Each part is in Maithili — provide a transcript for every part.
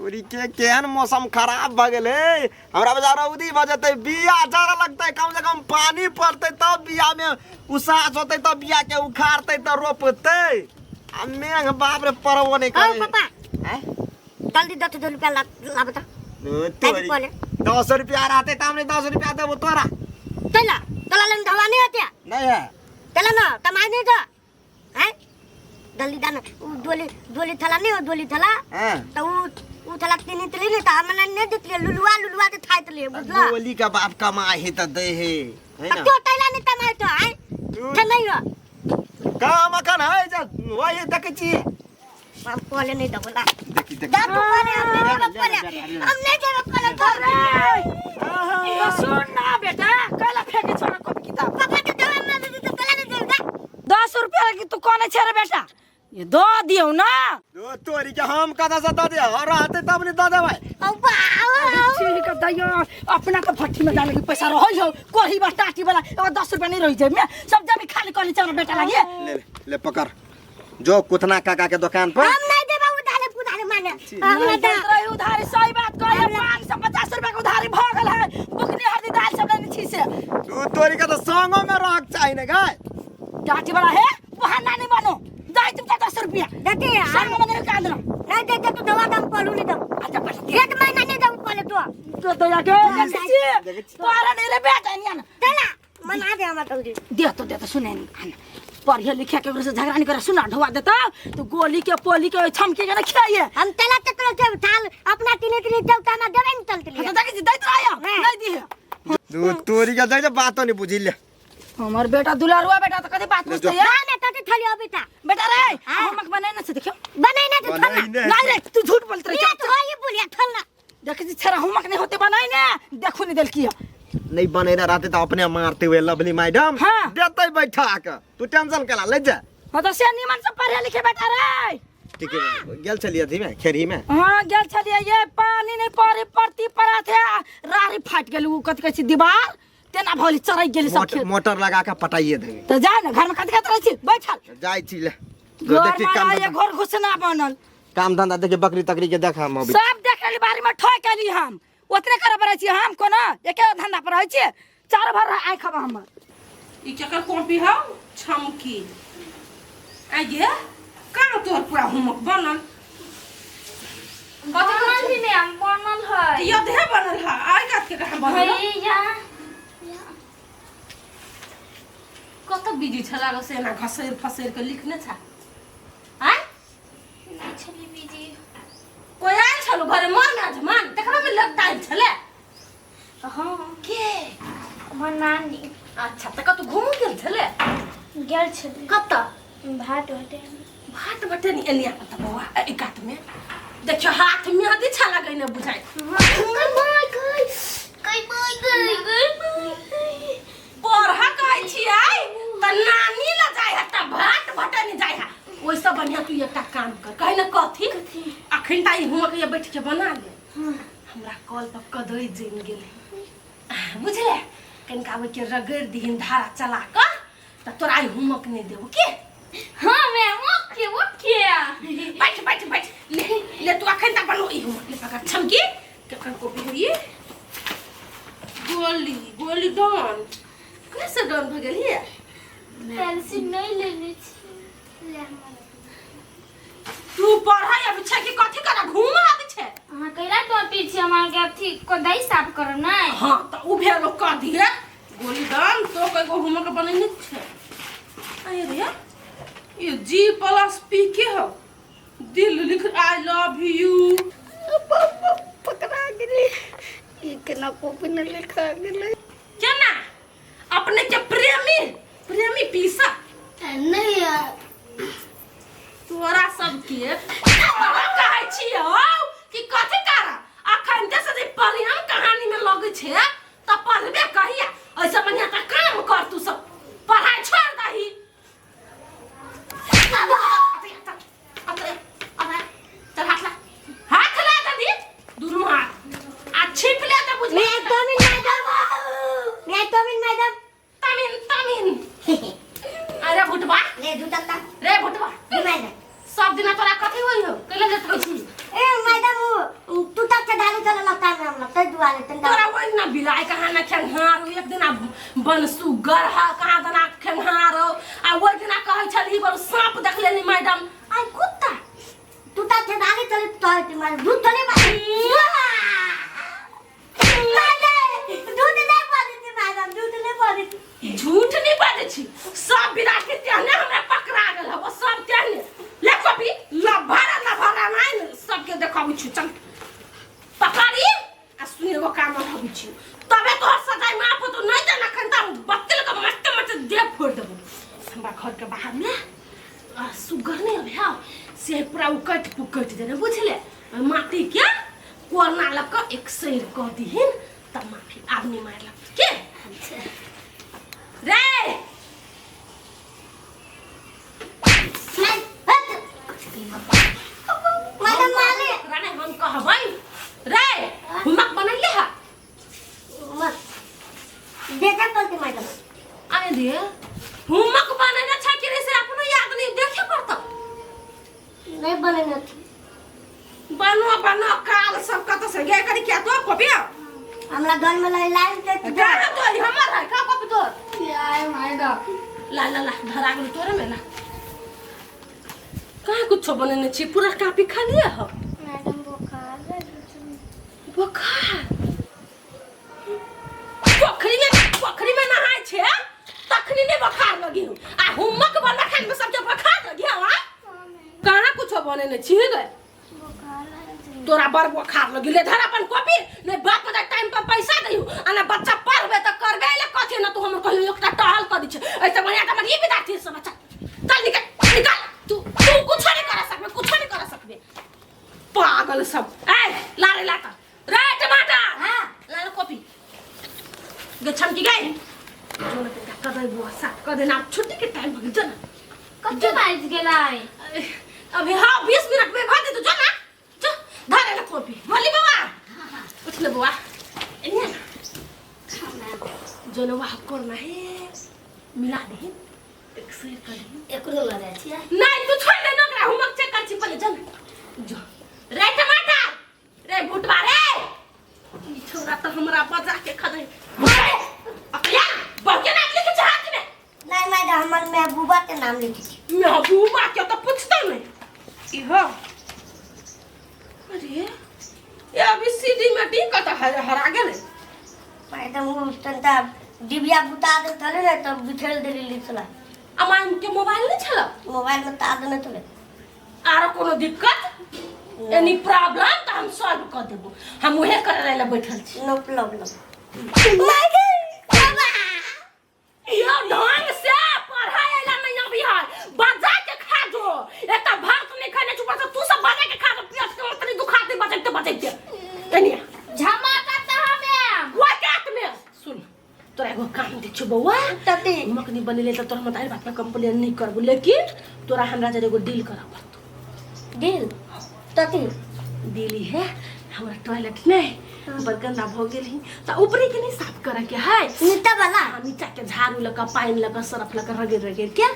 तोरी के केहन मौसम खराब भऽ गेलै। हमरा बजा रौदी भऽ जेतै, बिया जरऽ लगतै, कम से कम पानी पड़तै तब बिया में उसास होतै, तब बिया के उखाड़तै तऽ रोपतै। आ मेघ बाप रे पड़बो नहि ओ करै। पापा आँय? जल्दी 10 रुपया लाब त। ओ, तोरी पहले। 10 रुपया रहतै तब ने 10 रुपया देबो तोरा। चला तोला लग धवा नहीं होते। नहीं है। चला ना कमाई नहीं तो हैं जल्दी दाना उ डोली डोली थला नहीं हो डोली थला। हाँ। तो उ उ थला तीन तली नहीं तो हमने नहीं देतले लुलुआ लुलुआ के खाइत ले बुझला। गोली का बाप कमाए है त दे है है ना। तो तैला नहीं कमाई तो हैं तू ते नहीं हो। काम अखन है जा वही देखै छी। हम पहले नहीं दबोला। देखी देखी। जा तू पहले हम नहीं देबो पहले हम नहीं देबो पहले तो। तो सुन ना बेटा, कैला फेंके छोड़ा कॉपी किताब? पापा के दवा ना दे तो तैला नहीं देबो। 10 रुपया लगी तू कोने छे रे बेटा? ये दो दियो ना। ओ तोरी के हम कदा से दे दे और रहते तब ने दे देबै। औ बाओ। ठीक है दैयो, अपना तो भट्ठी में डाले के पैसा रहै हो कोही बा टाटी वाला एगो 10 रुपया नहीं रही जाए में सब जब खाली कॉलेज चल बेटा लागे। ले ले, ले पकड़ जो कुथना काका के दुकान पर। हम नहीं देबो उधारे पुधारे माने हम नहीं नहीं देत रही उधारी, सही बात कहे। 550 रुपया के उधारी भ गेल है, बुकनी हरदी दाल सब लेने छी से। तू तोरी के तो संगो में रह के चाही ने गाय। टाटी वाला है बहाना नहीं बनो, जाई तुम तो 10 रुपया देते संग में नहीं कांदना। नहीं देते तो दवा दम पलू नहीं दम। अच्छा पैसा। एक महीना नहीं दम पहले तो। तो दया के देखै छी तोरा नहीं रे बेटा निया ना। चला मना दे हमरा जल्दी। दे तो दे तो सुने नहीं, पढ़े लिखे के से झगड़ा नहीं करे। सुना ढोआ देता तो गोली के पोली के छमके के ना खियाइए। हम चला तो तोरा के थाल अपना तीने तीने चौका में देबे नहीं चलते। हाँ तो देखै छी दैत रहियो नहीं दिहे। तू तोरी के जाय बातो नहीं बुझी ले। हमर बेटा दुलारुआ बेटा तो कथी बात ले पूछते जो। है। ना ना कथी थली अभी ता। बेटा रे हमक बनाई ना से देखियो। बनाई ना तो थलना। बनाई ने। नहीं रे तू झूठ बोलत रहे। ये तो ये बोलिया थलना। देखै छी छेरा हमक नहीं होते बनाई ने देखू नहीं देलकी है। नहीं बनेने रहते तो अपने मारते हुए लवली मैडम। हाँ। देते बैठा के तू टेंशन केला ले जा। हाँ तो से निमन से पढ़े लिखे बेटा रे। ठीक है गेल चलिए अथी में खेरी में। हाँ गेल छलिए ये पानी नहीं पड़ी परती पड़ा थे रारी फाट गेल उ कथी कहै छी दीवार तेना भौली चढ़ै गेली सब मोटर, खेत। मोटर लगा के पटाइए देबे। तो जा ना घर में कथी कहत रहै छी बैठल। जाय छी ले जो घर देखी में काम ये धंधा घर घुसना बनल। काम धंधा देखी बकरी तकरी के देख हम अभी। सब देख लेली बारी में ठोक एली हम ओतने करे पर छी हम कोना एके धंधा पर रहै छी चार भर आँखि खबा हमर। ई केकर कॉपी हौ छमकी आगे कहाँ तोहर पूरा होमवर्क बनल? कथी बनल ही नहीं हम बनल है। यदे बनल है आइ कात के कहाँ बनल? भैया। कत बिजी छला गो से एना घसैर फसैर के लिखने छा आय? नहीं छली बीजी। कोई आयल छलो घरे मन आज मान तकरा में लगता आयल छले? हाँ। के? हमर नानी। अच्छा त कतौ घूमू गेल छले? गेल छली। कत? भाट बटे। भात बटे नि एलिया त बौआ ए कात में देखियो हाथ में हदी छाला गई ने बुझाई। पढ़ा कहै छियै त नानी ल जाइ है त भात बटे नि जाइ है। ओइसँ बढ़िया तू एकटा काम कर कहि ने कथी अखन ता ई हुआ के बैठ के बना ले। हमरा कल पर कदई जमि गेलै बुझले, कनिका ओहिके रगड़ि दीहिन धारा चला कऽ तऽ तोरा आई होमवर्क नहि देबो के। हाँ मैम ओके ओके। बैठ बैठ बैठ ले ले तू अखन तक बनो ई होमवर्क ले पकड़ छमकी केकर कॉपी है ये गोली गोली डॉन कैसे डॉन भ गेल ये? पेंसिल नहीं लेने छी ले हमरा। तू पढ़ाई अभी छै कि कथी करा घूमा अभी छै? अहाँ कैला टोपी छी हम अहाँके अथी कोदाई साफ करब नहि? हाँ तऽ उ भेल कह दिए गोली डॉन तो कएगो होमवर्क बनेने छै। अरे रे ये जी प्लस पी के हो दिल लिख I love you. पकड़ा गेलै ई केना कॉपी नहि लिखा गेलै। केना अपने के प्रेमी प्रेमी पीसा नहीं यार। तोरा सबके कहै छियौ कि कथी कर अखन ते से जे प्रेम कहानी में लगै छै त पढ़बे कहिया ऐसे बढ़िया त काम कर तू सब पढ़ाई छोड़ दही। चल हाथ ला हाथ ला जल्दी दुनू हाथ आ छिप ले त बुझ मैं तो नहीं देबो। बिराय कहाँ ना खेंघार एक दिना बनसुगर ह कहाँ दना खेंघार आ ओहि दिना कहै छलही बड़ साँप देख लेली मैडम आइ कुत्ता। तू ता ठेदानी चले तो मारे दूध थोड़ी मारे दूध नहीं पाती थी मैडम, दूध नहीं पाती थी। झूठ नहीं बाजै छी, सब विराट के तेहने हमरा पकड़ा गेल हबो, सब तेहने ले कॉपी लभारा लभारा नहीं ने सबके देखाबै छी। चल पकड़ी आ सुन एगो काम रहबै छी तबे तोहर सजाय माफ होतो, नहीं त नखन त हम बत्तल के मस्त मस्त देह फोड़ देबो। हमरा घर के बाहर में सुगर नहीं अभी हाँ से पूरा उकट पुकट देने बुझले, माटी के कोरना लग के एक सैर कह दिहिन तब माफी आदमी मार लग के रे। मैडम माले राने हम कहबै रे हुमक बनैले हा देखे पड़ते मैडम। आने दे हुमक बनैले छै कि रे से अपनो याद नहीं देखे पड़तो। नहीं बनैले थी। बनो बनो काल सब कत से गे करी क्या तो कॉपी हमरा घर में लाई लाई दे कहाँ तो हमर है का कॉपी तोर यार मैडम ला ला ला धरा गेल तोरे में ला। कहाँ कुछो बनेने छी, पूरा कापी खाली है। मैडम बुखार है। बुखार पोखरी में नहाय छे तखनी ने बुखार लगी हूँ आ हुमक बना खान में सबके बुखार लगी हूँ। आ कहाँ कुछो बनेने छी गे तोरा बड़ बुखार लगी, ले धर अपन कॉपी नहीं बाप के टाइम पर पैसा दही आ ना बच्चा पढ़बे त करबे ले कथी ना तू हमर कहियो एकटा टहल कर दी छे। ऐसे बढ़िया त हमर ई विद्यार्थी सब बच्चा चल निकल निकल, तू तू कुछ नहीं कर सकबे, कुछ नहीं कर सकबे पागल सब। ए ला रे ला त रे टमाटर हां ला रे कॉपी गे छमकी गई जो ना तनका कदई बुआ साफ कर देना, छुट्टी के टाइम हो गेल जो ना। कते बाजि गेलै? अभी हाँ 20 मिनट में भऽ जेतौ, जो ना जो धरे ले कॉपी। बोली बौआ उठ ले बौआ एने ना जो ना वाह करना है मिला दही एक शेर कर दही एकरो लगा छियै। नहीं तू छोड़ दे ना ओकरा, होमवर्क चेक कर छी पहिले जो ना जो रे टमाटर रे भुटवा रे ई छोरा त हमरा बजा के खदे अरे अकया बहुके नाम लिखे छै हाथ में। नहीं मैडम हमर महबूबा के नाम लिखे छी। महबूबा के तो पूछतो नहीं इहो। अरे ये अभी सीडी में डी कत हरा गेलै। मैडम वो तनका डिबिया बुता दे थले ने तब बिखेर देली लिखला। अमान के मोबाइल नहीं छल? मोबाइल में तार देने थले। आरो कोनो दिक्कत एनी प्रॉब्लम त हम सॉल्व कर देबो, हम उहे करे ला बैठल छी। No problem. यो ढंग से पढ़ाई ला नहीं अभी है, बजा के खा जो एक भात नहीं खाने ऊपर से तू सब बजा के खा जो, पेट के उतनी दुखा दे बजते बजते एनी झमाका त हमे वाकात में सुन तोरा एगो काम दे छु बौआ। तती हुमक नहीं बनेले त तोरा मतारी बात में कंप्लेन नहीं करबो, लेकिन तोरा हमरा जरे एगो डील करऽ पड़तो। डील? तती डील ई है हमरा टॉयलेट नहीं बड़ गंदा भ गेल ही त ऊपरे के नहीं साफ करे के है, नीचा वाला? हाँ, नीचा के झाड़ू लगा पानी लगा सरफ लगा रगड़ रगड़ के।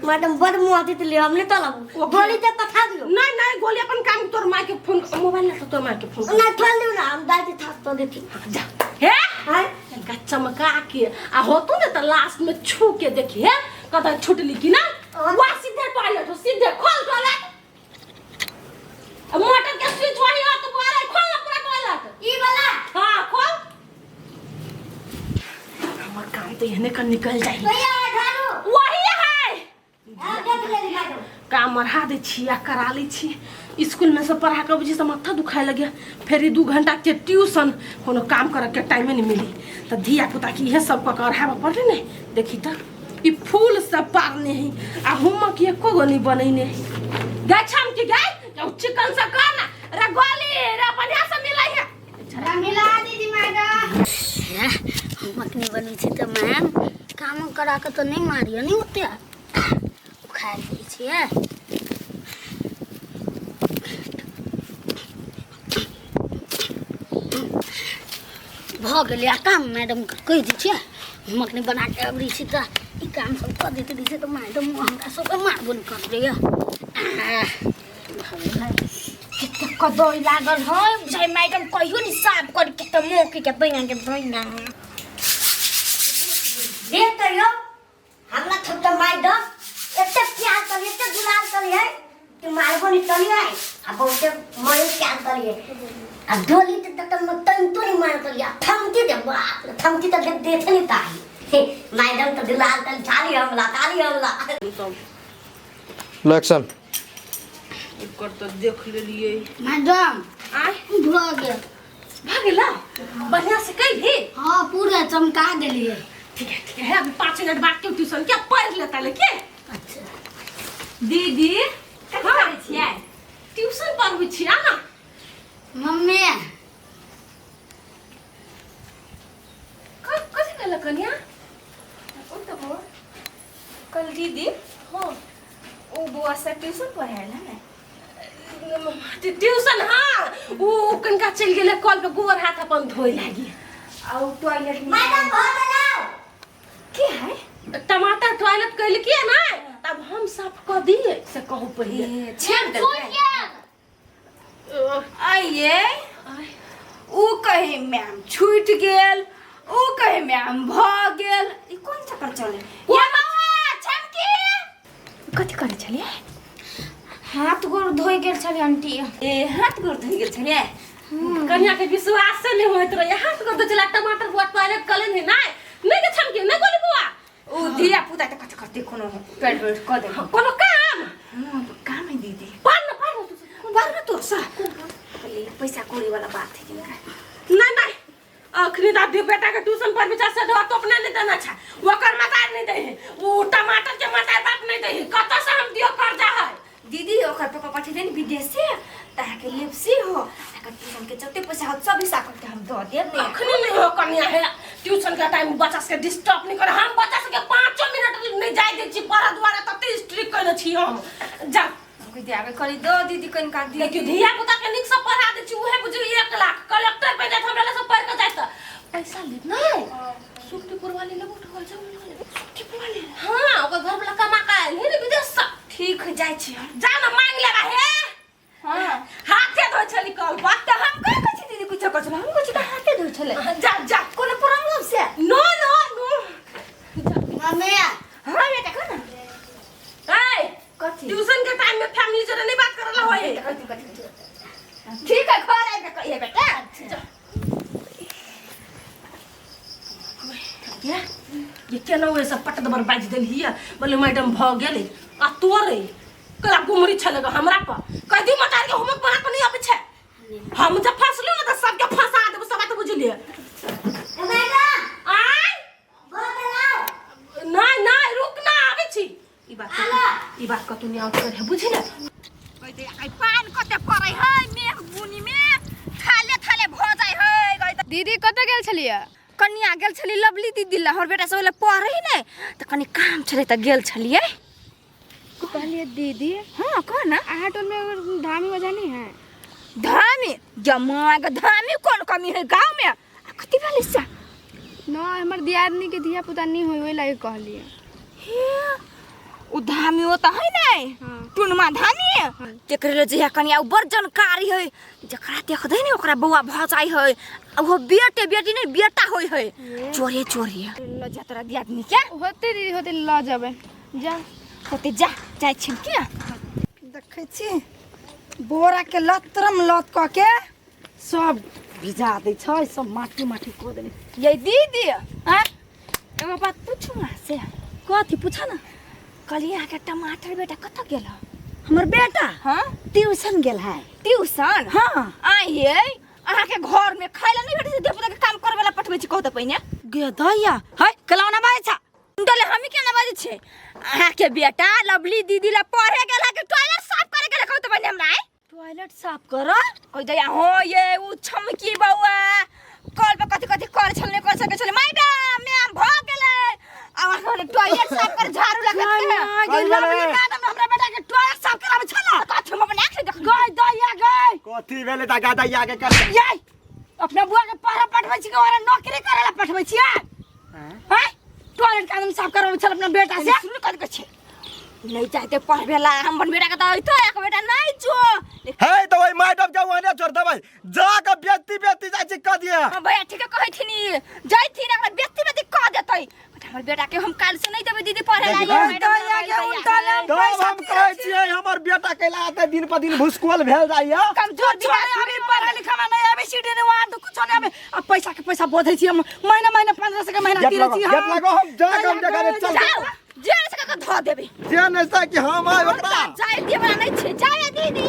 मैडम बड़ मुँह आती ले हमने तो लगू गोली ते पठा दियो। नहीं नहीं गोली अपन काम तोर माँ के फोन मोबाइल ना तोर माँ के फोन ना खोल दियो ना हम दादी थाक तो देती। हाँ, जा हे हां तनका चमका के आ होतो ने त लास्ट में छू के देखी है कतऽ छुटली कि ना। वाह सीधे टॉयलेट हो सीधे खोल टॉयलेट, मोटर के स्विच वही हो तो बाहर खोल ना पूरा टॉयलेट ई वाला। हां खोल, हमर काम तो एहने कर निकल जाई। भैया झाड़ू वही है हां देख लेली मैडम। काम मढ़ा दै छी आ करा लै छी। स्कूल में सब पढ़ा के बुझी से माथा दुखाए लगे, फेर 2 घंटा के ट्यूशन, कोनो काम करे के टाइमे नहीं मिली त धिया पुता के इहे सब कऽ के अढ़ाबऽ पड़लै ने। देखी त ई फूल सब पारने है आ होमवर्क एको गो नहीं बनैने है। गै छम की गै जाउ चिकन से कर ना रे गोली रे बढ़िया से मिलै है। मिला दीदी मैडम। होमवर्क नहीं बनै छै त मैम काम करा के त नहीं मारियो नहीं ओते उखाड़ दै छियै। भऽ गेलै आ काम मैडम के कहि दै छियै होमवर्क नहि बना के अबै छी तऽ ई काम सब कऽ दैत रहै छै तऽ मैडम हमरा सबके मारबो नहि करैए। कतेक कदोई लागल है बुझाइ मैडम कहियो नि साफ करके त मोके के दैना के दैना। देख तो यो हमरा थप्पा मार दो, एते प्यार करी एते दुलार करी है कि मारबो नहीं तनी है आ बहुते मन प्यार करी है आ डोली त त त तन तो नहीं मार करी आ थमती दे बाप रे, थमती त देख देखे नहीं ताही। हे, मैडम तो दुलार कर खाली हमला खाली हमला। लो एक्शन। एकर तऽ देख लेलियै। मैडम आय भऽ गेल। भऽ गेला बढ़िया से कैली? हाँ पूरा चमका देलियै। ठीक है ठीक है, अभी 5 मिनट बाद के ट्यूशन के पढ़ लेता ले के। अच्छा दीदी कथी करै छियै? ट्यूशन पढ़बै छियै ना। मम्मी कथी कहलक कनिया? ओ तऽ बौआ कल दीदी हाँ ओ बौआ से ट्यूशन पढ़ायल है ने? ट्यूशन हाँ उ कनिका चलि गेलै कल पे गोर हाथ अपन धोइ लागी। आ उ टॉयलेट में मैडम भऽ गेलौ। के है? टमाटर टॉयलेट कैलकै ना तब हम साफ कऽ दियै से कहू पहिले। छेक देलकै। आइए उ कहे मैम छूट गेल, उ कहे मैम भऽ गेल, ई कोन चक्कर चले? ये बौआ छमकी कथी करै छलियै? हाथ गोर धोइ गेल छलियै आंटी। ए हाथ गोर धोइ गेल छलियै? कनिया के विश्वास से नहीं होइत रहे, हाथ गोर धोइ छलै टमाटर बुआ टॉयलेट कले नहीं ना नहीं के छमकी नहीं गोली बुआ। उ धिया पुता त कथी करते कोनो पेट पेट कऽ देलक। कोनो काम? काम है दीदी। पढ़ न पढ़ न तू। पढ़ न तू सा। पहिले पैसा कौड़ी वाला बात है किनका। नहीं नहीं अखनी दादी बेटा के ट्यूशन पर बेचा से तो अपने नहीं देना छा, ओकर मतार नहीं दे है, उ टमाटर के मतार बाप नहीं दे है, कत से हम दियो कर्जा है। दीदी ओकर पापा पठे देन विदेश से तहाँ के लेपसी हो तकर ट्यूशन के जते पैसा हो सब हिसाब करके हम दऽ देब ने। अखनी नहीं हो कन्या है ट्यूशन के टाइम बच्चा के डिस्टर्ब नहीं कर, हम बच्चा के 5 मिनट नहीं जाय दै छी पढ़ द्वारा तते स्ट्रिक्ट कइले छी हम। जा कोई दियाबे करी दो दीदी कनिका दीदी। देखियो धिया पुता के नीक से पढ़ा दै छी उहे बुझियो 1 लाख कलेक्टर पे जात हमरा से पढ़ के जात पैसा ले नहीं सुखटीपुर वाली लेबो ठोल जाओ सुखटीपुर वाली। हां ओकर घर वाला कमा के आयल है ने विदेश से। ठीक है जाय छी हम। जा ना मांग लेबा हे। हां हाथे धोइ छली कल पर। त हम कह कहै छी दीदी कुछ कहै छलै, हम कहै छी त हाथे धोइ छलै। जा जा कोनो प्रॉब्लम से? नो नो नो। मम्मी हां बेटा कह ना। ए कथी? ट्यूशन के टाइम में फैमिली से नहीं बात करला होय। कथी कथी? ठीक है घर आबि के कहिए बेटा। ये ये केना ओए सब पट दबर बाजि देलही बोले मैडम भ गेलै आ तोरे कला गुमरी छले ग हमरा पर कह दी मटार के होमवर्क बना के नहीं आबै छै, हम जब फंसलु ने त सबके फंसा देब सब बात बुझलिए। मैडम आय भऽ गेलौ। नहीं नहीं रुक ना आबै छी। ई बात ई बात कतौ नहीं आउट करे बुझी ने। आई पान कते पड़ै है मेघ बुनी में थाले थाले भ जाय है गई। दीदी कतऽ गेल छलियै? कनिया गेल छली लवली दीदी ला, हमर बेटा सब लए पढ़ै ने त कनी काम छलै त गेल छलियै। कहलियै दीदी। हाँ कह ना। अहाँ टोल में धामी वजह नहीं है? धामी जमा के धामी कोन कमी है गाँव में? आ कथी भेलै से? न हमर दियादनी के धिया पुता नहीं होय ओहि लागी कहलियै। हे उ धामी ओ त है नै। हाँ। टुनमा धामी तेकरे ले जहिया कनिया उ बड़ जानकारी है, जकरा देख दे ने ओकरा बौआ भ जाय है, आ उहो बेटे बेटी नहीं बेटा होय है। चोरे चोरे ल जा तोरा दियादनी के। होते दीदी होते ल जेबै जा होते जा जाइ छी के। देखै छी बोरा के लतरम लत कऽ के सब भिजा दै छै, सब माटी माटी कऽ देने। ये दीदी आँय एगो बात पूछू अहाँ से? कथी पूछा ना। कहलियै अहाँके टमाटर बेटा कतऽ गेल हँ? हमर बेटा हाँ ट्यूशन गेल है। ट्यूशन? हाँ। आइ ये अहाँके घर में खाइ ला नहीं भेटै छै, धियापुता के काम करबै ला पठबै छी कहू तऽ पहिने। गे दैया है कलौना बाजै छा। डले हमी केना बाजै छै? अहाँके बेटा लवली दीदी ला पढ़े गेल है कि टॉयलेट साफ करे गेल है कहू तऽ पहिने हमरा? आइ टॉयलेट साफ कर कहि दैया हो ये उ छमकी बौआ कल पर कथी कथी कर छल नहीं कर सके छल मैडम मैम भ गेलै। आ अहाँ टॉयलेट साफ कर झाड़ू लगा के गई लवली मैडम हमरा बेटा के टॉयलेट साफ कराबै छला। कथी हम अपना आँखि देख गई दैया गई कथी भेलै त दैया के कर ये अपना बुआ के पढ़ा पठबै छी कि ओकरा नौकरी करे ला पठबै छी? हैं टॉयलेट के आदमी साफ करबै छल अपना बेटा से। सुन कथी कहै छै नहीं चाहते पढ़बेला हम अपन बेटा के तऽ अइतो एक बेटा नहीं जो हे तऽ ओहि मैडम के ओहने छोड़ देबै जा के बेइज्जती बेइज्जती जाइ छी कह दिए। हाँ भैया ठीक कहै थिनी जैथिन अगर बेइज्जती बेइज्जती कह देतै। हमर बेटा के हम काल से नहीं देबै दीदी पढ़े ला। देखी, ये मैडम तो ये के उनका ले तब हम कहै छियै हमर बेटा कैला एते दिन पर दिन भुसकोल भेल जाइया। कमजोर कुछो नहीं अभी पढ़े लिखा में नहीं आवे सीढ़ी नहीं वहाँ तो कुछो नहीं आवे। अब पैसा के पैसा बोधे छी हम महीना महीना 1500 के महीना गेट तीरे लगो छी गेट लगो हम जा के हम जगह चल। जाओ जेल से कऽ धऽ देबै। जे नहीं से कि हम आइ ओकरा जाय दिए वाला नहीं छै। जाय दीदी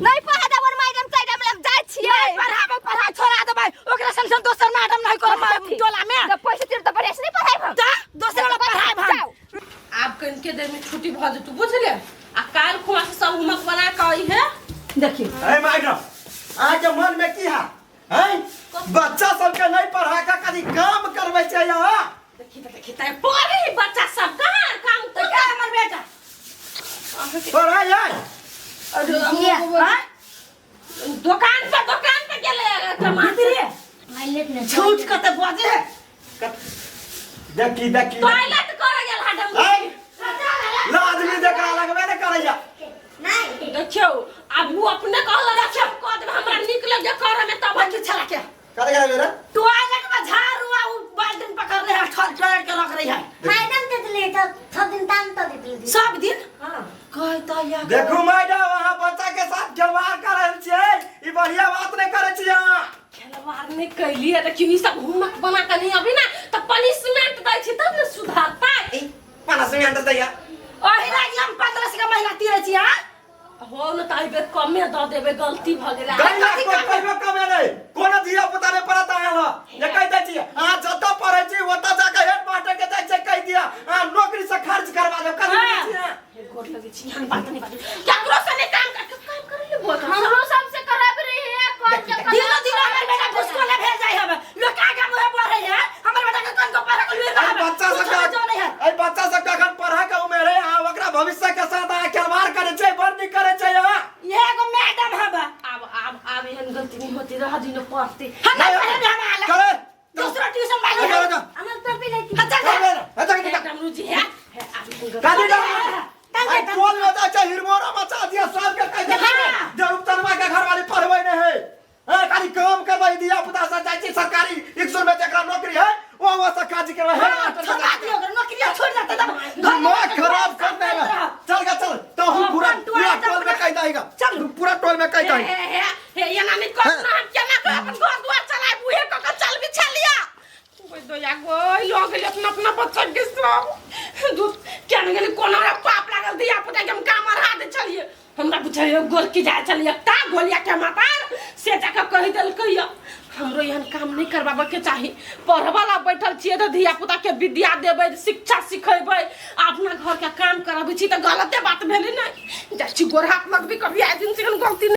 नहीं पढ़ा देबर मैडम चारि हम जाइ छियै। नहीं पढ़ाबे पढ़ा छोड़ा देबै ओकरा संग संग दोसर मैडम नहीं करब टोला में। तऽ पैसा तिर तऽ बढ़िया से नहीं पढ़ाइब हम। तऽ दोसर वाला पढ़ाइब हम। जाओ। आब कनिके देर में छुट्टी भऽ जेतौ बुझले। आ काल्हि खुमा से सब होमवर्क बना के अइहे। देखियो हे मैडम अहाँ के मन में की है हैं बच्चा सबके नहीं पढ़ा के कभी काम करबै छै यहाँ। देखी तऽ देखी तऽ पढ़े बच्चा सब कहाँ काम तो क्या हमर बेटा पढ़ाई है दुकान पर गेले टमाटर माइलेट ने झूठ कते बजे है। देखी देखी टॉयलेट करे गेल हडम। लाजमी देखा लगबे ने करैया। नहीं देखियो अब वो अपने कहल रखे कह देब हमरा नीक लगे करे में तब बच्चे छला के करे गेलै रे टॉयलेट में झाड़ू आ उ बाल्टी पकड़ रहे है टॉयलेट के रख रही है। मैडम दे दिले तो सब दिन तान तो दे दिले। सब दिन हां कहता या देखू मैडम अहाँ बच्चा के साथ खिलवाड़ कर रहल छियै ई बढ़िया बात नहीं करै छियै अहाँ। खिलवाड़ नहीं कैलिए देखियो ई सब होमवर्क बना के नहीं अभी ना त पनिशमेंट दै छी तब ने सुधरतै। ई पनिशमेंट दैया ओही लागी हम 1500 के महीना तीरे छी। हां हो न त अइबे कमे द देबे गलती भ गेलै। गंगा कोई कहियो कमे नहीं कोनो धिया पुता नहीं पढ़त अहाँ ल जे कहि दै छियै अहाँ जतऽ पढ़ै छी ओतऽ जाके हेड मास्टर के जाइ छै कहि दिअ अहाँ नौकरी से खर्च करवा देब कहि दै छियै। गोर लगै छी एहन बात नहीं बाजू केकरो से नहीं काम कर काम करे ले बोल। हमरो सबसे कराबे रही है कौन के दिनो दिनो हमर बेटा भुसकोले भेल जाय हवे लोग आगा मुहे बढ़े है हमर बेटा के कन को पढ़े के लुइर अरे बच्चा सब जो नहीं है। अरे बच्चा सब के अखन पढ़ा के उमेर है अहाँ ओकरा भविष्य के साथ अहाँ खिलवाड़ करै छियै बड़ नीक करै छियै अहाँ। ये एगो मैडम हवे। आब आब आब एहन गलती नहीं होती रह दिनो पढ़ते। हम नहीं पढ़े हम आला करे दूसरा ट्यूशन वाली है। करे हमर तो भी लेती। अच्छा करे अच्छा हे डमरू जी है हे आब एहन गलती काटी डाल टोल में जाइ छै हिरमोरा मचा दिया सब के कहि दे जे रूपचनवा के घर वाली पढ़बै नहीं है हैं खाली काम करबै दिया पुता से जाइ छी सरकारी स्कूल में जकरा नौकरी है वो वो से काज करबै है छोड़ा दियो ओकरा नौकरी छोड़ जाते तब दिमाग खराब कर दे चल गा चल तो हम पूरा पूरा टोल में कहि दहीगा चल। पूरा टोल में कहि हे दही। हे हे हे एना नहीं कर ना हम केना के अपन घर द्वार चलाए उहे क के चल बिछलिया ओइ दया गोइ लोग गेल अपना अपना बच्चा के सब दूध केना गेल कोना हमरा पाप लागल दिया पुता के हम काम अरहा दे चलिए हमरा बुझाइयो गोल की जाय चलिए ता गोलिया के मातार से जाके कहि देलकै या हमरो एहन काम नहीं करबाबे के चाही। पढ़बा ला बैठल छियै तऽ धिया पुता के विद्या देबै शिक्षा सिखेबै अपना घर के काम कराबै छी तऽ गलते बात भेलै ने। जाइ छी गोर हाथ लगबी कभी आइ दिन से गलती।